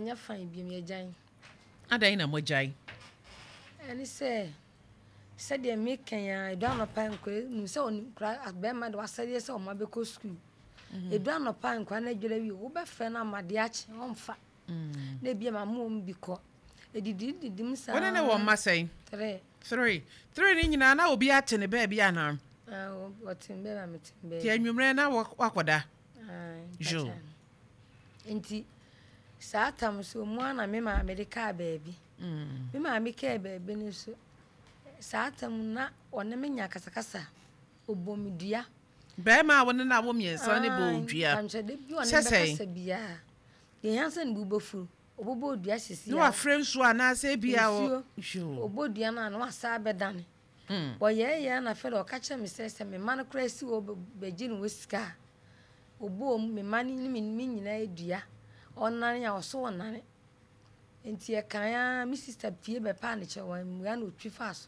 Nyɛ fine biom, yɛgyae. Adɛn na moagyae? Ɛne sɛ, sɛdeɛ meka yi ara, ɛdu anɔpa a nkwadaa nim sɛ ɔne nkwadaa bɛrima de wasɛdeɛ sɛ wɔn abɛkɔ sukuu. Ɛdu anɔpa a nkwadaa no adware awie, wobɛfrɛ no ama adeɛ akye, ɔmfa. Na ebia mama wɔn bi kɔ. Ɛdidi didim saa. Wo ne ne wɔ mma sɛn? Three. Three. Three no nyinaa na obi ate ne baabi anaa? Ah, ɔte me baabi a mete me baabi. Nti anwummerɛ na wakɔda? Ah, Jo. Nti saa tam so mu ara na me maame de kaa baabi. Me maame kaa baabi no nso, saa tam na ɔne me nya akasakasa, ɔbɔ me dua. Barima a wo ne no awo mmiɛnsa no bɔ wo dua? Sɛ Sɛ sɛn? bɛkasa biara, deɛ ɛhia sɛ ne bo bɛfu, ɔbɛbɔ dua sisi Na wafrɛ nsuo anaasɛ ebia ɔ. Nsuo, ɔbɔ dua no a na wasan abɛdane. Ɔyɛɛyɛ a na afei deɛ ɔka kyerɛ me sɛ, sɛ me mma no koraa si hɔ bɛgye ne hɔ sika a, Ɔbɔɔ me mma no ne me nyinaa dua. Ɔnane a, ɔso ɔnane. Nti ɛkae ara, me sista pue bɛpaa ne kyɛw, wammua na ɔtwi faa so.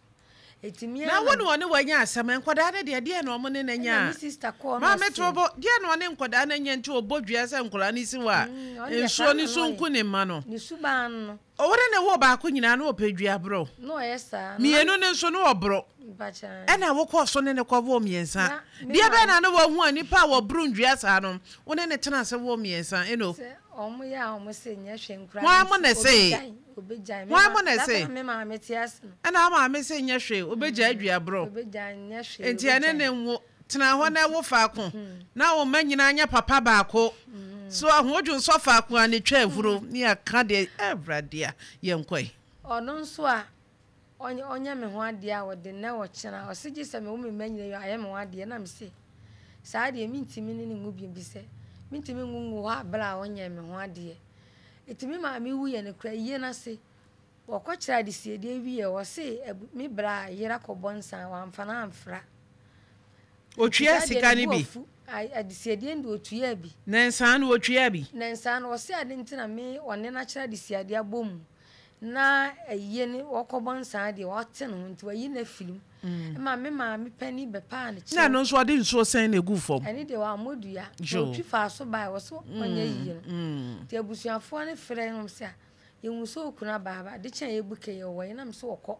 Nti me Na ara wo ne ɔne wanya asɛm, nkwadaa no deɛ, deɛn na wɔn ne no anya? Ɛna me sista kɔɔ na Maame ɔse. Tobo, deɛn na ɔne nkwadaa no anya nti ɔbɔ dua sɛ nkwadaa no si hɔ a, Mm, ɔno deɛ saa nsuo na no so na ɔyɛ. nku ne mma no? Ne suban no. Wo ne no woo baako nyinaa na ɔpɛ dua borɔ. Na ɔyɛ saa. Mmienu no nso na ɔboro. Mpakyɛ. Ɛna wokɔɔ so ne no kɔwoo mmiɛnsa. Na me Deɛ bɛn maame. na na wahu a nipa a wɔboro nnua saa no, wo ne no tena ase woo mmiɛnsa? Eno. Sɛ wɔn yɛ a wɔn se nyɛ hwee nkoraa Hwan no mo na nti ɛsee? obegyae, obegyae. Me Hwan ma, mo na saa ɛsee? na me maame te ase no. Ɛna wo maame se nyɛ hwee, obegyae dua borɔ. Obegyae, nyɛ hwee, Enti ɛne obegyae. ne nwo. Tena hɔ na wo faako, na wo mma nyinaa nyɛ papa baako. So ahodwonsɔ faako a ne twa ahuro ne aka deɛ Awurade a yɛnkɔ yi. Ɔno nso a ɔnyɛ me ho adeɛ a ɔde nnɛ ɔkyena ɔse gye sɛ mewo me mma nyina wie a ɔayɛ me ho adeɛ na mese saa deɛ mentimi ne no nwu bio efisɛ mentimi nwo ngu hɔ a berɛ a ɔnyɛɛ me ho adeɛ. Nti me maame wuiɛ no koraa ayie no ase wɔkɔkyerɛ adesiedeɛ wieɛ ɔse me bra yere akɔbɔ nsa wamfa no amfra. Otuaa sika no bi. Adesiedeɛ no deɛ otuaa bi. Na nsaa no otuaa bi. Na nsaa no ɔse ade nti na me ɔne no akyerɛ adesiedeɛ abɔ mu na ayie no ɔkɔbɔ nsaa deɛ wate ne ho nti wayi no afiri mu ma me maame panin bɛpaa ne kyɛw. Na ɛno nso ɔde nsuo sɛn na eguu fam. Ɛne deɛ wammɔ dua. Na otwi faa so bae ɔse ɔnyɛ yie no nti abusuafoɔ no frɛ no sɛ yɛhu sɛ okunu aba aba ade kye a yɛbu kɛyɛ ɔwɔ he na mese ɔkɔ.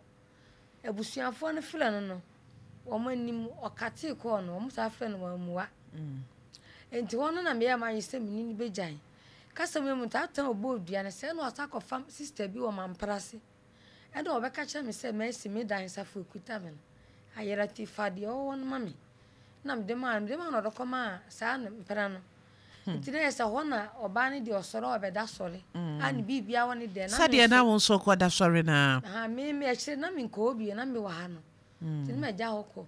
Abusuafoɔ no frɛ no no, wɔn anim, ɔkatee kɔɔ no, wɔn saa frɛ no wammua. Enti hɔ no na meyɛɛ m'adwene sɛ me ne no bɛgyae. Kasa mu mu ntaatan a ɔbɔɔ dua no, sɛɛ na ɔsan akɔfa sista bi wɔ Mamprase. Ɛna ɔbɛka kyerɛ me sɛ masi me dan safo ekuta me no, ayera ti fa deɛ ɔwɔ hɔ no ma me. Na mede maa no, mede maa no ɔde kɔmaa saa mpena no. Nti na yɛ sɛ hɔ na ɔbaa no deɛ ɔsɔre a ɔbɛda sɔre a ne biribiara wɔ ne dɛm. Na me Sɛdeɛ na nso wo nso kɔda sɔre no ara. Ahaa, me me akyire na menkɔ hɔ bio, na mewɔ ha no. Nti na magya hɔ kɔ.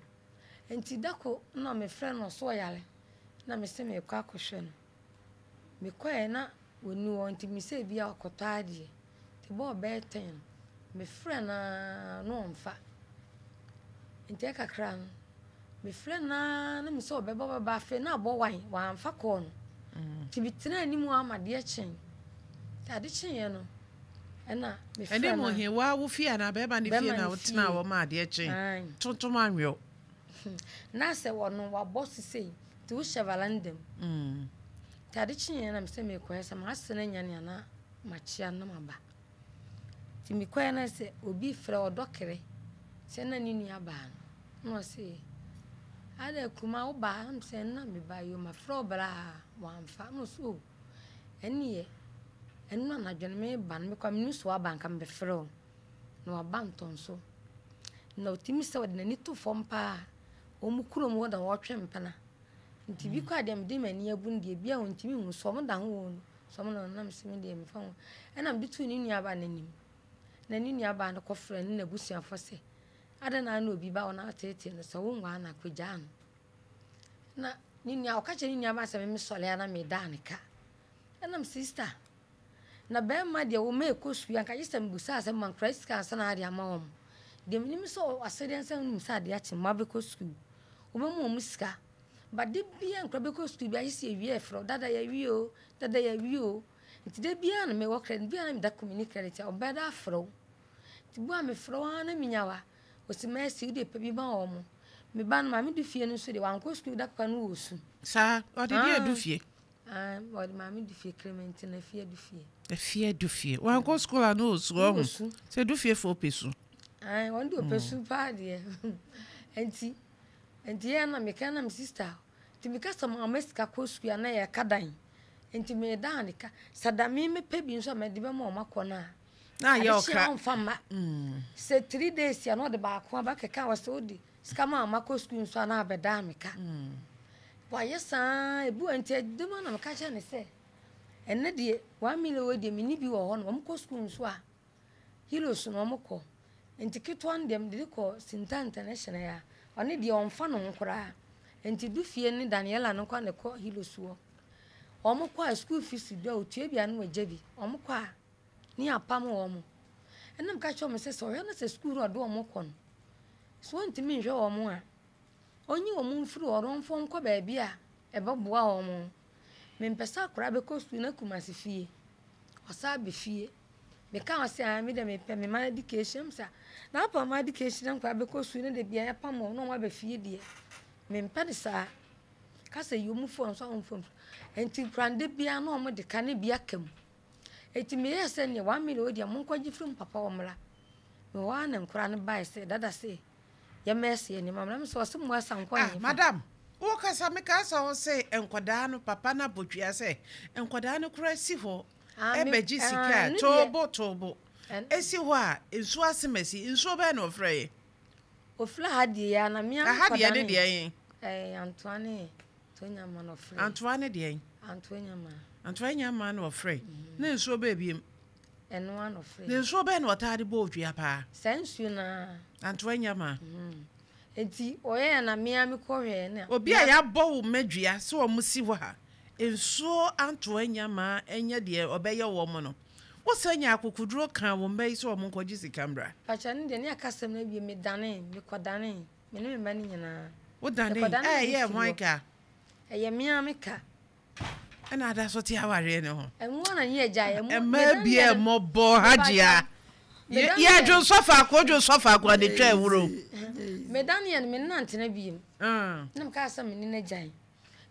Nti da ko na mefrɛ no ɔso ɔyare na mese merekɔ akɔhwɛ no. Mekɔɛ na ɔnni hɔ nti mesɛ ebia ɔkɔtɔ adeɛ. Nti bɔɔ bɛyɛ ten no, mefrɛ no ara na ɔmfa. Nti ɛkakra no, mefrɛ no ara na mesɛ ɔbɛba ɔbɛba afei na abɔ wan, wamfa kɔɔ no. Nti metenaa anim ara ma adeɛ kyee. Nti ade kyeeɛ no, ɛna mefrɛ Ɛne no mu a. he, woaa wo fie anaa bɛɛma ne fie Bɛrima na ne wotenaa fie. hɔ ma adeɛ kyee? Ae. Tontom anwe wo? Na sɛ ɔno wabɔ so sei, nti wohyɛ valanda mu. Nti ade kyeeɛ na mesɛ merekɔɛ sɛ m'asene anyane anaa makyea no na maba. Nti mekɔɛ na sɛ obi frɛ ɔdɔkere sɛ na ne nua baa no na ɔse adɛ kuma wo baa na mesɛ nna me ba yoo mafrɛ wo bra wamfa na ɔse oh ɛneɛ ɛno anadwo no meba no mekɔ a menim sɛ waba nka mebɛfrɛ wo na waba ntɔnso na ɔtumi sɛ ɔde n'ani to fam paa wɔn kurom hɔ na wɔtwe mpena nti bi kɔ a deɛ mede m'ani abu no deɛ bi a ɔntumi nhu so wɔn da ho wɔ no Sɛ ɔmo na ɔnam sɛ me deɛ mefa ho. Ɛna mede too ne nuabaa no anim. Na ne nuabaa no kɔfrɛɛ ne n'abusuafoɔ sɛ, Adɛn na na obi ba hɔ na woteetee no sɛ wonwaa no a, kɔgyaa no. Na ne nua, ɔka kyerɛɛ ne nuabaa sɛ me mesɔre a na medaa ne ka. Ɛna me sista, na bɛrima deɛ wo ma ɛkɔ sukuu anka gye sɛ mebusaa sɛ ma nkora sika ansa na ade ama wɔn. Deɛ menim sɛ asɛdeɛ nsɛ wonim sɛ adeɛ akye mma bɛkɔ sukuu. Wobɛma wɔn sika. But da biara nkwadaa bɛkɔ sukuu biara gye sɛ yɛwie a yɛfrɛ wo, dada yɛawie o, dada yɛawie o. Nti da biara na mewɔ credit, biara na meda kɔ menni credit a, ɔbɛda afrɛ wo. Nti bu a mefrɛ wo ara na menya wo a, ɔsi Mercy wo deɛ pɛ bi ma wɔn. Me ba no maame du fie no nso deɛ wankɔ sukuu da koraa no wɔ su. Saa, ɔde deɛ adu fie? Ah, ɔde maame du fie, Clementina fie adu fie. Afie Adufie. Wankɔ school a na ɔsu Na ɔho. ɔsu. Sɛ Adufiefoɔ pɛ su. Ae, wɔn de ɔpɛ su paa deɛ. Nti, nti yɛ na meka na me sister, nti meka sɛ ma sika kɔ sukuu a na yɛka dan. Nti meda ne ka. Sɛ da me mepɛ bi nso a mede bɛma wɔn akɔ no a, Na ayɛ adekyeɛ ɔkra. ɔmfa mma. Sɛ 3 days a na ɔde baako aba kɛkɛ a wɔsɛ wode sika ma wɔn akɔ sukuu nso a na abɛda me ka. Wayɛ saa ebi wɔ nti ɛdɛm a na meka kyerɛ ne sɛ ɛnɛ deɛ 1 million wɔ deɛ menni bi wɔ hɔ no, wɔn kɔ sukuu nso a heroes na wɔn kɔ. Nti ketewa no deɛ mede kɔ Sinta International a ɔne deɛ ɔmfa ne ho koraa. Nti Dufie ne Daniela no kɔ na ɛkɔ heroes hɔ. Wɔn kɔ a school fees du a otua bi a na wagya bi. Wɔn kɔ a ne yɛapam wɔn. Ɛna meka kyerɛ wɔn sɛ ɔhwɛ no sɛ sukuu no ɔde wɔn kɔ no, sɛ wɔntumi nhwɛ wɔn a, ɔnyi wɔn mfiri hɔ na ɔmfa wɔn nkɔ baabi a ɛbɛboa wɔn. Mempɛ sɛ akwadaa bɛkɔ sukuu na Kumasi fie, ɔsan aba fie. Meka ho sɛ ah me deɛ mepɛ me mma education sa. Na apa mma education na nkwadaa bɛkɔ sukuu na da biara yɛpam wɔn na wɔn aba fie deɛ, mempɛ no saa. Ka sɛ yi wɔn firi hɔ nso a wɔmfa mfiri. Nti nkwadaa no da biara na wɔde ka na bi aka mu. Enti meyɛɛ sɛ neɛ 1 million wei deɛ monkɔgye firi mo papa hɔ mmra. Mewɔ hɔ ara na nkwadaa no baeɛ sɛ dada se yɛmmɛɛse yɛn nneɛma mmra. Me sɛ ɔse mo asa nkɔ Ah, hefa? madam, wokasa mekaa sɛ wo se nkwadaa no papa no abɔtwia sɛ nkwadaa no koraa si hɔ Ah, me, ɛbɛgye ah, sika a ɛno deɛ, toobo toobo ɛn, ɛsi hɔ a nsuo asem asi nsuo bɛɛ na ɔfrɛ yɛ. Ofiri ha deɛ ya na mea Aha deɛ ne mekɔdane. deɛ yɛn. Ɛɛ, Antoa ne Tonyama na ɔfrɛ. Antoa ne deɛ. Antoa Nyama. Antoa Nyama na ɔfrɛ. Na nsuo bɛɛ biem. Ɛno ara na ɔfrɛ. Na nsuo bɛɛ na ɔtaa de bɔ odua paa. Saa nsuo naa. Antoa Nyama. Nti ɔyɛ na mea mekɔhwɛ na. Obi a yɛabɔ wo mmadua sɛ wɔn si hɔ a nsuo Antoa Nyama nyɛ deɛ ɔbɛyɛ wɔn no. Wosan nya akokoduro kaa wo mma yi sɛ wɔn nkɔgye sika mmra. Pakyɛ no deɛ ne aka asɛm no awie medane mekɔdane me ne me mma no nyinaa. Wodane Mekɔdane me ɛyɛ firi hwan hɔ. ka? Ɛyɛ mea me ka. Ɛna ada so te awareɛ ne ho. Ɛmu ana ne agya ɛmu. Mmaa bi a mmɔbɔ hagyea. Yɛ dwonsɔ faako dwonsɔ faako a ne twa awuro. Medane yɛ no me nantena biem. Na meka sɛ me ne no agyae.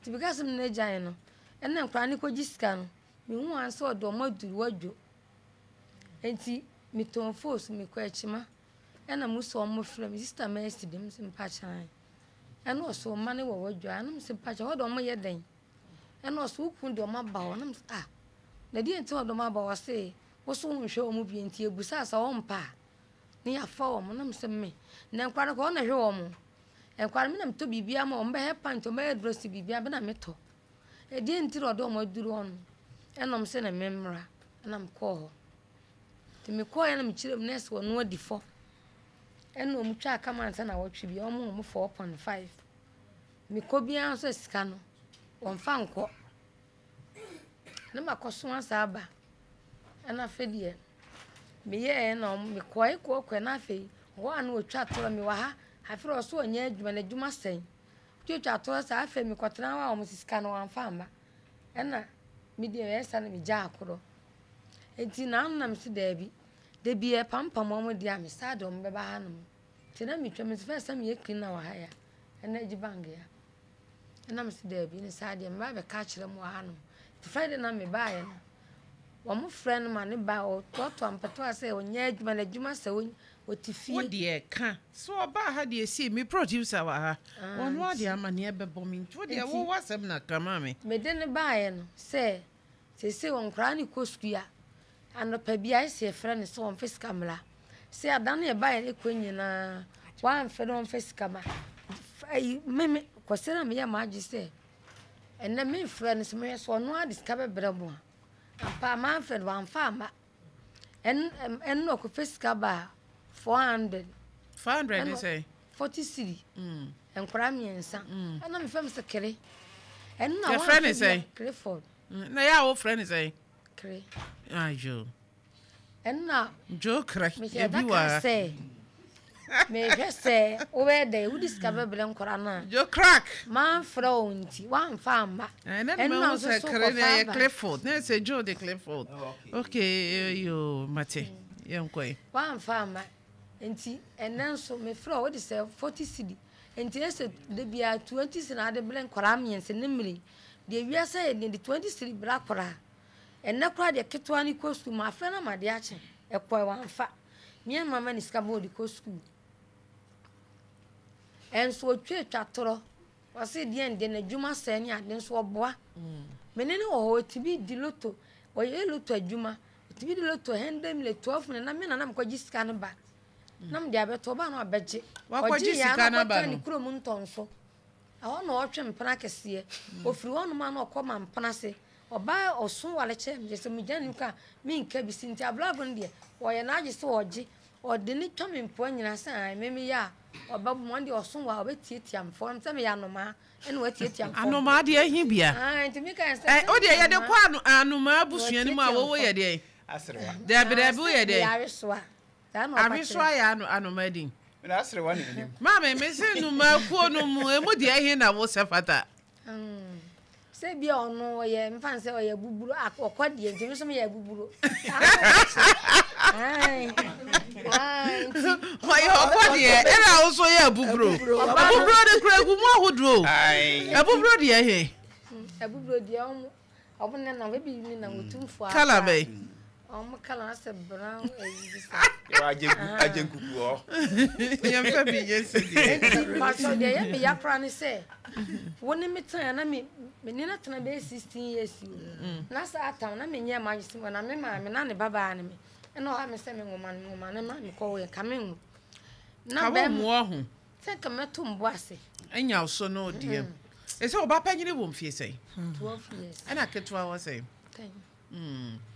Nti meka sɛ me ne no agyae no ɛna nkwadaa no kɔgye sika no mehu wɔn sɛ ɔde wɔn aduru wadwo. Nti metɔn fos mekɔ akyima ɛna mo sɛ wɔn frɛ me sister Mercy de me sɛ mpakyɛn. Ɛna ɔsɛ ɔma ne wɔ wadwo a ɛna mo sɛ mpakyɛn hɔ de wɔn yɛ dɛn. Ɛna ɔsɛ wo kun de wɔn aba hɔ ɛna mo sɛ ah na deɛ nti ɔde wɔn aba hɔ ɔsɛ woso nhwɛ wɔn bi nti ebusa sɛ wɔn mpa a ne yafa wɔn na mo sɛ me na nkwadaa no kɔ ɔna hwɛ wɔn nkwadaa no me na metɔ biribi ama wɔn bɛyɛ pant wɔn bɛyɛ dress biribi abɛ na metɔ ɛdeɛ nti na ɔde wɔn aduru hɔ no ɛna wɔn sɛ na me mmra ɛna me kɔɔ hɔ nti me kɔɔ yɛ na me kyerɛ mu na ɛsɛ wɔn adi fɔ ɛna wɔn twa kama ansa na wɔtwe bi wɔn wɔn 4.5 mekɔ biara nso sika no wɔmfa nkɔ na makɔso asa aba ɛna afei deɛ meyɛɛ na mekɔe kɔkɔe na afei hɔ a na wɔtwa torɔ mewɔ ha afei ɔso ɔnyɛ adwuma na adwuma sɛn twatwa torɔ saa afei mekɔtena hɔ a wɔn sika no wɔamfa amma ɛna medeɛ ɛyɛ sa na megya akorɔ nti na ano na mese daabi da bi ɛpampam wɔn deɛ a mesaa de wɔn bɛba ha nom nti na metwa me fɛ sɛ meyɛ cleaner wɔ ha ya ɛna agyi bank ya ɛna mese daabi ne saa deɛ meba bɛka akyerɛ mu wɔ ha nom nti Friday na mebaeɛ no wɔn frɛ no ma ne ba ɔtoatoa mpɛtoa sɛ ɔnyɛ adwuma na adwuma sɛ ɔte fie. Wo deɛ ka sɛ ɔbaa ha deɛ sie me producer wɔ ha ɔno ade amaneɛ bɛbɔ me nti wo deɛ wowɔ asɛm na ka ma me. Mede ne baeɛ no sɛ seesei wɔn nkwadaa no kɔ sukuu a anɔpa bi ayɛ sɛ yɛfrɛ no sɛ wɔmfa sika mmra sɛ ada no yɛbaeɛ no kɔ nyinaa wɔamfrɛ no wɔmfa sika ma ayi meme kɔsɛ na meyɛ m'adwe sɛ ɛnɛ memfrɛ no sɛ mehwɛ sɛ ɔno ara de sika bɛbrɛ mo a ampa mamfrɛ no wamfa amma ɛno na ɔkɔpɛ sika ba 400. 400 ne sɛ 40 cedi nkwadaa mmiɛnsa ɛna mefrɛ m sɛ kere ɛno na yɛfrɛ ne sɛ Clifford na yɛ a wofrɛ ne sɛ kere ayo ɛno na jo kere mehyɛ ebi da wɔ ka ha sɛ mehwɛ sɛ wobɛyɛ dɛ wode sika bɛbrɛ nkwadaa no a jo crack mamfrɛ wo nti woamfa amma ɛnɛ ne ɛno na mahu nso sɛ so kere no kɔfa ɛyɛ aba Clifford na ɛsɛ jo de Clifford okay yo mate yɛnkɔ yi woamfa amma nti ɛnɛ nso mefrɛ wo wode sɛ 40 cedi nti ɛsɛ da biara 20 cedi na ade brɛ nkwadaa mmiɛnsa ne mmiri deɛ wiase yɛ de 20 cedi brɛ akwadaa. Ɛnnɛ koraa deɛ ketewa no kɔ sukuu, mafrɛ no ama adeɛ akye, ɛkɔɛ wamfa. Me a mama no sika ma ɔde kɔ sukuu. Ɛnso ɔtwatwa torɔ, ɔse deɛn deɛ n'adwuma sɛe ne ade nso ɔboa. Me ne no wɔ hɔ, ɔtumi di loto, ɔyɛ loto adwuma, ɔtumi di loto hundred million, 12 million, na me na na mekɔgye sika no ba. Na mede abɛto, ɔbaa no abɛgye. Wakɔgye Ɔgye yɛ a sika na no aba ɔkɔtena no. ne kurom ntɔnso. Ɛhɔ na ɔtwe mpena kɛseɛ. Ɔfiri hɔnom a na ɔkɔ ma mpena ase. Ɔbaa ɔso ware kyɛɛ me, kyerɛ sɛ megya no ka a menka bi si nti abrabɔ no deɛ ɔyɛ n'adwe sɛ ɔgye. Ɔde ne twa me mpoa nyinaa sɛ ae me meyɛ a ɔbɛbo me. Ɔno deɛ ɔso wa ɔbɛtiatia me fam sɛ meyɛ anomaa ɛna watiatia me fam. Anomaa deɛ ɛhe bia? Ae nti meka sɛ Ɛ sɛ wo deɛ meyɛ yɛde anomaa kɔ ano anomaa abusua no mu a watiatia me wowo yɛ fam. deɛn? Aserewa. Daabi Ae daabi sɛ woyɛ meyɛ deɛn? awesoa. Saa na ɔka Awesoa kyerɛ. yɛ ano anomaa din. Mena aserewa na menim. Maame mese nnomaa kuo no mu emu deɛ ɛhe na wo sɛ fata? Mm. Sɛ bi a ɔno ɔyɛ mfa n sɛ ɔyɛ abuburo ɔkɔ deɛ nti me nso meyɛ abuburo. Ɔyɛ ɔkɔ deɛ ɛna wo nso yɛ abuburo. Abuburo de kura egu mu ahodoɔ. Abuburo deɛ he? Abuburo deɛ ɔmo Ɔmo nenam ebi nenam otumfoɔ Colour aba. bɛn? Ɔmo colour asɛ brown ɛyi bi sa. Yɛwɔ agyenku agyenkuku wɔ hɔ. Yɛmfa bi nyɛ sɛdeɛ. Nti pastor deɛ ɛyɛ me ya koraa ne sɛ wo ne me tenaeɛ na me me ne no atena bɛyɛ 16 years o. Na saa tam na menyɛɛ m'adwene sɛ na me maame na ne babaa ne me ɛna ɔha me sɛ me nwoma no me nwoma no ma mekɔwoeɛ nka menwo. Na Ka wo bɛrima mmoa ho. Sɛ nka mɛto mbo ase. Anya wo so no deɛ. Ɛsɛ wo ba panyini wɔ mfie sɛn? 12 years. Ɛna ketewa wɔ sɛn? 10.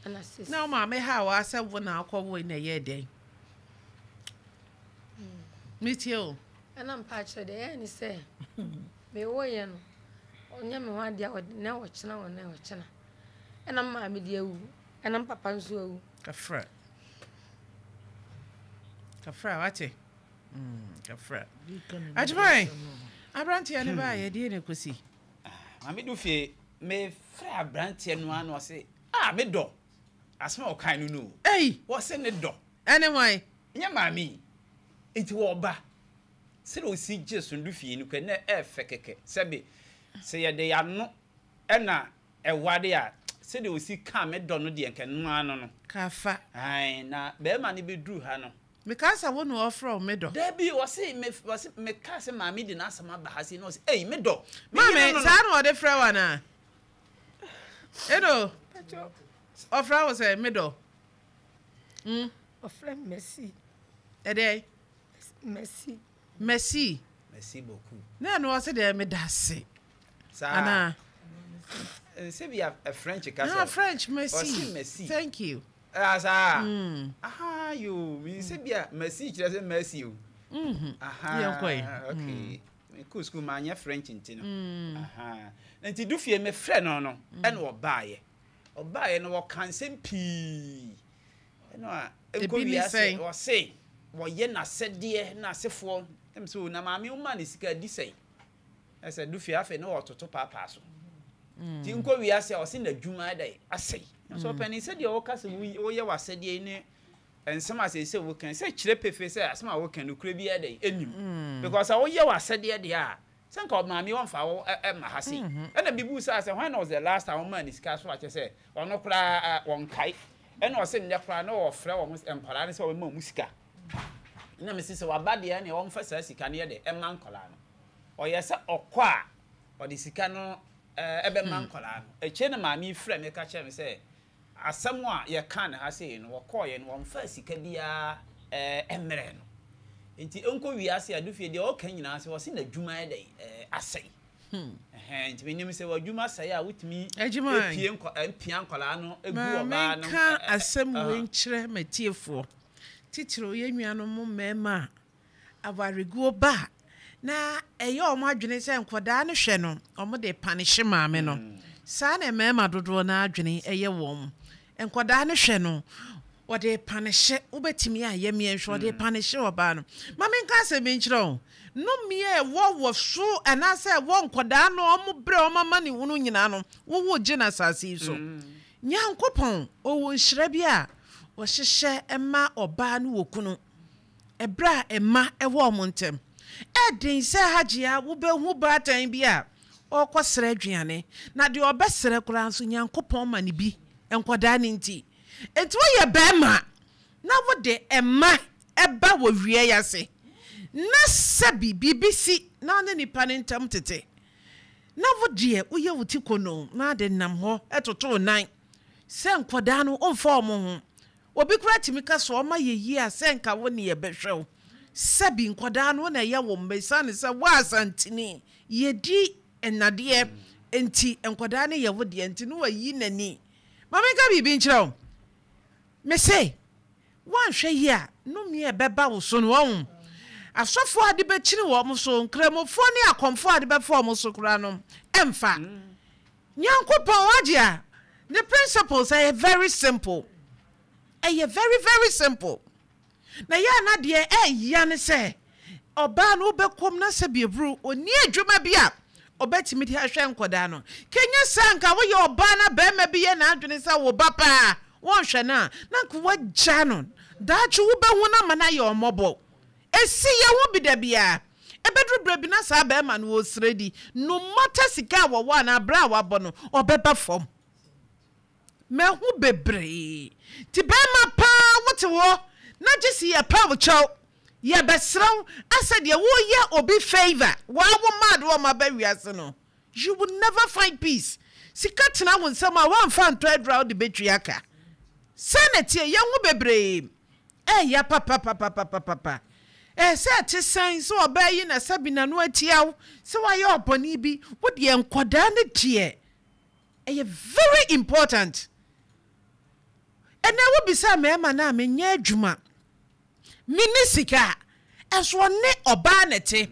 Ɛna 6. Na wo maame ha wa sɛ wo na akɔ wo na ɛyɛ dɛn? Metie o. Ɛna mpa akyerɛ deɛ ɛyɛ ne sɛ mewɔ yɛ no ɔnyɛ me ho adeɛ a ɔde na ɔkyena wɔ na ɔkyena. Ɛna maame de awu ɛna papa nso awu. Kafra. Kafra wate. Kafra. Agyeman, aberanteɛ no baa yɛdeɛ na ɛkɔsi. Maame du fie, mefrɛ aberanteɛ no ara na ɔse, ah, me dɔ. Asɛm a ɔkae no no. Ei! Wɔse ne dɔ. Ɛne hwan? Nyɛ maame yi. Nti wɔba. Sɛdeɛ ɔsi gye so du fie no kura na ɛɛfɛ kɛkɛ. Sɛbe, sɛ yɛde yɛano ɛna ɛware a, sɛdeɛ ɔsi kaa me dɔ no deɛ nka ɛno ara no no. Kafa. Ae, na barima no bɛduru ha no. Mekaa sɛ wo na ɔfrɛ wo me dɔ. Dabi, ɔse me, ɔse mekaa sɛ maame de n'asɛm aba ha sei na ɔse ei me dɔ. Me Maame, yere no no. saa na ɔde frɛ wo anaa? Eno, ɔfrɛ wo sɛ me dɔ? Mm. Ɔfrɛ me Merci. Ɛdeɛn? Merci. Merci. Merci beaucoup. Na ɛno ɔse deɛ meda ase. Saa. Anaa? Sɛ bi a French kasa. Ah, French, merci. Ɔse merci. Thank you. Ah saa? Ahaa yoo, menim sɛ bi a merci kyerɛ sɛ mercy o. Ahaa, Yɛnkɔ yi. okay. Mekɔɔ sukuu manyɛ French nti no. Ahaa. Nti du fie mefrɛ no no, ɛna ɔbaeɛ. Ɔbaeɛ no ɔka nsɛm pii. Ɛna ɛkɔ Ebi ne wiase, sɛn? ɔse wɔyɛ n'asɛdeɛ n'asefoɔ. Ɛm sɛ o na maame womaa no sika adi sɛn? Ɛsɛ du fie afei na ɔtoto paapaa so. Nti nkɔ wiase a ɔse n'adwuma ɛdɛ asɛe. Nso ɔpanin sɛdeɛ woka sɛ woyɛ w'asɛdeɛ yi ne nsɛm a seesei woka yi, sɛ kyerɛ pefee sɛ asɛm a woka nokorɛ biara dɛn ɛnnim. Because sɛ woyɛ w'asɛdeɛ deɛ a, sɛ nka maame ɔmfa wo mma ha sei. Ɛna mebusaa sɛ when was the last time womaa ne sika so a kyerɛ sɛ ɔno koraa ɔnkae. Ɛna ɔse nnɛ koraa na ɔfrɛ wɔn nkwadaa no sɛ wɔmma wɔn sika. Ɛna mese sɛ waba deɛ ɛneɛ ɔmfa saa sika no yɛ dɛn ɛmma nkwadaa no. Ɔyɛ sɛ ɔkɔ a ɔde sika no bɛma nkwadaa no. Akyire no maame yi frɛɛ me ka kyerɛɛ me sɛ asɛm a yɛkaa no ha sei no, wɔkɔeɛ no wɔmfaa sika biara mmrɛɛ no. Nti ɛnkɔ wiase a Dufie deɛ ɔka nyinaa sɛ ɔse n'adwuma ayɛ dɛn asɛe. Ɛhɛn, nti menim sɛ w'adwuma sɛe a wotumi pie nkɔ pia nkwadaa no gu Ma ɔbaa no. menka asɛm wei nkyerɛ m'atiefoɔ, titiriw yɛn nuanom mmarima a awareguo ba a, na ɛyɛ wɔn adwene sɛ nkwadaa no hwɛ no, wɔde repanehye maame no. Saa na mmarima dodoɔ no ara adwene yɛ wɔn. Nkwadaa no hwɛ no, wɔde repanehye, wobɛtumi ayɛ me nhwɛ, wɔde repanehye ɔbaa no. Ma menka asɛm bi nkyerɛ wo, nnome a ɛwɔ wɔ so anaasɛ ɛwɔ nkwadaa no wɔn berɛ a wɔn amanehunu nyinaa no, wowo gye no asase yi so. Nyankopɔn, ɔwɔ nhyira bi a ɔhyehyɛ ma ɔbaa ne okunu. Ɛberɛ a mma wɔ wɔn ntam. Ɛyɛ den sɛ Hajia wobɛhu baatan bi a ɔrekɔsrɛ aduane, na deɛ ɔbɛsrɛ koraa nso Nyankopɔn ma no bi. Nkwadaa no nti. Nti woyɛ barima na wode mma ba wɔ wia yi ase na sɛbi biribi si na wo ne nipa no ntam tete na wo deɛ woyɛ wo ti konoo na ade nam hɔ toto wo nan sɛ nkwadaa no womfa wɔn ho. Obi koraa tumi ka sɛ ɔma yɛ yie a sɛ nka wo ne yɛbɛhwɛ wo. Sɛbi nkwadaa no wo na ɛyɛ wo mma ɛsiane sɛ wo Asanteni yɛdi nnadeɛ nti nkwadaa no yɛ wo deɛ nti na wayi n'ani. Ma menka biribi nkyerɛ wo. Mese, woanhwɛ yie a, nnome a ɛbɛba wo so no, wahu. Asɔfoɔ a ade bɛkyini wɔn so, Nkramofoɔ ne akɔmfoɔ a ade bɛfa wɔn so koraa no, ɛmfa. Nyankopɔn, wagye a, ne principles ɛyɛ very simple. Ɛyɛ very very simple. Na yɛ a na deɛ ɛya ne sɛ ɔbaa no wobɛkɔm na sɛ biaburu ɔnni adwuma bi a ɔbɛtumi de ahwɛ nkɔdaa no. Kɛnyɛ saa nka woyɛ ɔbaa na barima bi yɛ n'adwene sɛ wo ba paa wɔnhwɛ no a na nka wagya no. Daakye wobɛhu no ama no ayɛ ɔmmɔbɔ. Ɛsi yɛn ho bi da biara. Ɛbɛduru berɛ bi na saa barima no ɔresrɛ di no matter sika a wɔwɔ anaa berɛ a wabɔ no ɔbɛba fam. Mahu bebree. Nti bɛɛma paa wote hɔ na gyese yɛpɛ wo kyɛw, yɛbɛsrɛ wo asɛ deɛ woyɛ obi favour, waa wo mma ade wɔn aba wiase no, you will never find peace. Sika tena wo nsam a woamfa antɔ aduru a wode bɛtua ka. Sɛn na ɛteɛ? Yɛhu bebree. Ɛɛya papapapapapa. Ɛɛ sɛ ɛte sɛn sɛ ɔbaa yi na sɛbi n'ano atia wo sɛ wayɛ ɔbɔne bi, wo deɛ nkwadaa no deɛ Ɛyɛ very important. Ɛnɛ wo bisa mmarima no a menyɛ adwuma, menni sika, ɛso ɔne ɔbaa na ɛte.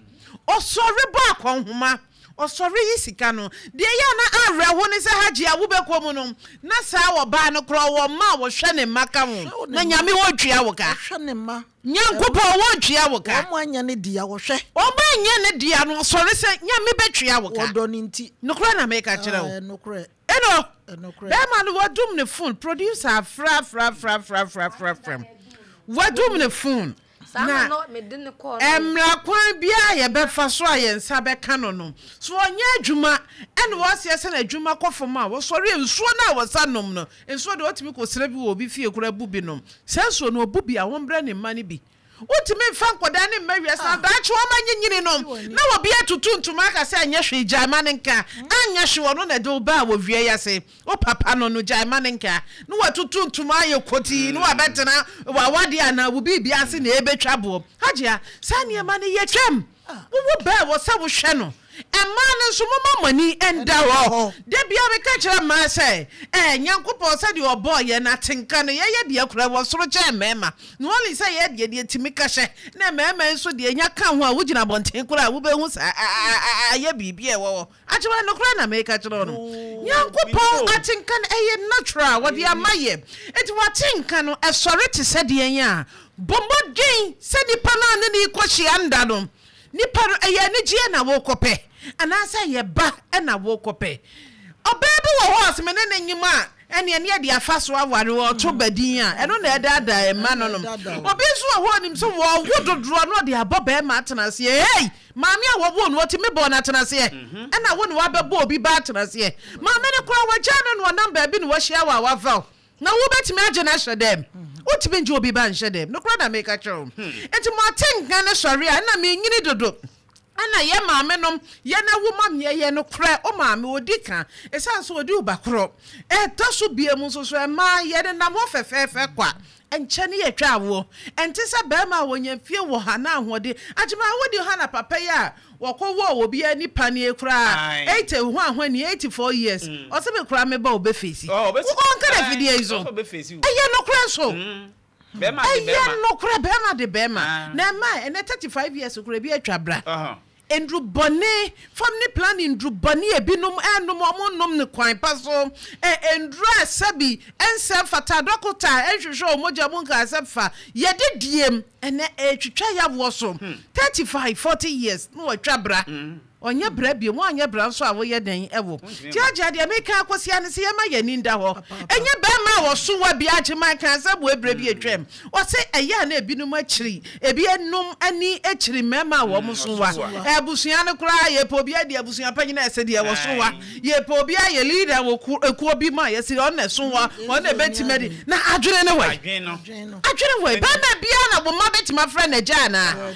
Ɔsɔre bɔ akɔnhoma, ɔsɔre yi sika no. Deɛ ɛyɛ a na awerɛho ne sɛ Hajji a wobɛkɔ mu no, na saa ɔbaa no koraa ɔwɔ mma a wɔhwɛ ne mma ka ho, na Nyame ɔntua wo ka. Ɔhwɛ ne mma. Nyankopɔn wɔntua wo ka. Wɔn anyɛ ne dea wɔhwɛ. Wɔn anyɛ ne dea no ɔsɔre sɛ Nyame bɛtua wo ka. Wɔdɔ no nti. Nokorɛ na meka kyerɛ wo. Ah, ɛnokorɛ. Eno, Ɛnokorɛ. bɛɛma no wadum ne phone, producer afrɛ afrɛ afrɛ afrɛ afrɛ afrɛ afrɛ m', wadum ne phone. Saa Na na na mede no kɔɔ no. mmara kwan biara a yɛbɛfa so a yɛn nsa bɛka no no, so ɔnyɛ adwuma ɛna wɔaseɛ sɛ n'adwuma kɔ fam a, wɔsɔre a nsuo no a wɔsa nom no, Nsuo deɛ ɔtumi kɔsrɛ bi wɔ obi fie koraa bu bi nom. Saa nsuo no ɔbu bi a wɔmbrɛ ne mma no bi. Wontumi mfa nkwadaa no mma wiase na daakye wɔn anyinyini no na obi atutu ntoma aka sɛ ɛnyɛ hwee gyae ma no nka. Anyɛ hwee ɔno na ɛde wo baa wɔ wia yi ase. Wo papa no no gyae ma no nka na watutu ntoma ayɛ kotii na wabɛtena w'awadeɛ anaa wo biribi ase na ɛrebɛtwa boɔ. Hajia, saa nneɛma no yɛtwam. Wowo ba a ɛwɔ sɛ wohwɛ no. Mmaa no nso, momma mo ani nda hɔ. Da biara meka kyerɛ mmaa sɛ, Ɛɛ, Nyankopɔn sɛdeɛ ɔbɔɔ yɛn no, atenka no, yɛyɛ deɛ koraa ɛwɔ soro kyɛn mmarima. Na only sɛ yɛn deɛ, deɛ ɛtumi ka hyɛ, na mmarima nso deɛ nya ka ho a, wogyina abɔnten koraa a, wobɛhu sɛ ayɛ biribi a ɛwɔ hɔ. Agyewaa, nokorɛ na meka kyerɛ wo no, Nyankopɔn atenka no, ɛyɛ natural, wɔde ama yɛn. Enti w'atenka no, ɛsɔre te sɛ deɛn a, bɔ mmɔden sɛ nipa no a ne no rekɔhyia nda no, nipa no, ɛyɛ anigyeɛ na worekɔpɛ, anaasɛ ɛyɛ ba na worekɔpɛ. Ɔbaa bi wɔ hɔ a, ɔse me ne no nyem a, ɛneɛ ne yɛde afa so aware, ɔto ba din a, ɛno na ɛdaadaa mma no nom. Obi nso wɔ hɔ a, ɔnim sɛ wɔwo dodoɔ na ɔde abɔ barima atena aseɛ. Hey! Maame a wɔwoo no, ɔtumi bɔɔ no atenaseɛ, ɛna wo na woabɛbɔ obi ba atenaseɛ. Maame no koraa, wagyaa no na ɔnam baabi na wahyia wo a wafa wo. Na wobɛtumi agye no ahyɛ dɛm? Wontumi ngye obi ba nhyɛ dɛm. Nokorɛ na meka kyerɛ wo. Nti mo atenka no sɔre a, ɛna menyini dodo. Ɛna yɛn maame nom, yɛn awo ma me, ɛyɛ nokorɛ, wo maame, ɔdi ka, ɛsiane sɛ ɔdi wo ba korɔ. Ɛtɔ so biom nso so, mmaa, yɛnenam hɔ fɛfɛɛfɛ kwa. Ɛnkyɛ ne yɛtwa awoɔ. Ɛnte sɛ barima a wɔnya mfie wɔ ha na ahoɔden. Agyeman wodi ha na papa yi a wɔkɔ wɔɔ obiara ni paneɛ koraa 80 hwan hwan ni 84 years ɔse me koraa me ba ɔbɛ face wo ɔnka na afidie yi so ɛyɛ nokorɛ nso ɛyɛ nokorɛ barima de barima na ɛma ɛnɛ 35 years koraa ebi atwa bra. Nnuru bɔne, family planning nnuru bɔne a ebinom renom, wɔnnom no kwan pa so, ɛ nnuru a sɛbi ɛnsɛ mfata, dɔkota nhwehwɛ wɔn mogya mu nkaa sɛ fa, yɛde diem, ɛnnɛ ɛretwitwa yawoɔ so, 35, 40 years na wɔatwa bra. Ɔnyɛ bra bio. Woanyɛ bra nso a woyɛ dɛn wo? Gyeagyea deɛ meka akɔsi ara ne sɛ yɛmma yɛn ani nda hɔ. Ɛnyɛ barima a ɔso wa bi Agyeman kaa sɛ boe berɛ bi atwam. Ɔse ɛyɛ a na ebinom akyiri, ebinom ani kyiri mmarima a wɔn so wa. Abusua no koraa yɛpɛ obi adi abusua panyin a ɛsɛ deɛ ɔso wa. Yɛpɛ obi ayɛ leader wɔ kuo bi mu a yɛse ɔno na ɛso wa, ɔno na ɛbɛtumi adi. Na adwene no wɔ he? Adwene wɔ he? Barima biara na wo mma bɛtumi afrɛ no agya anaa?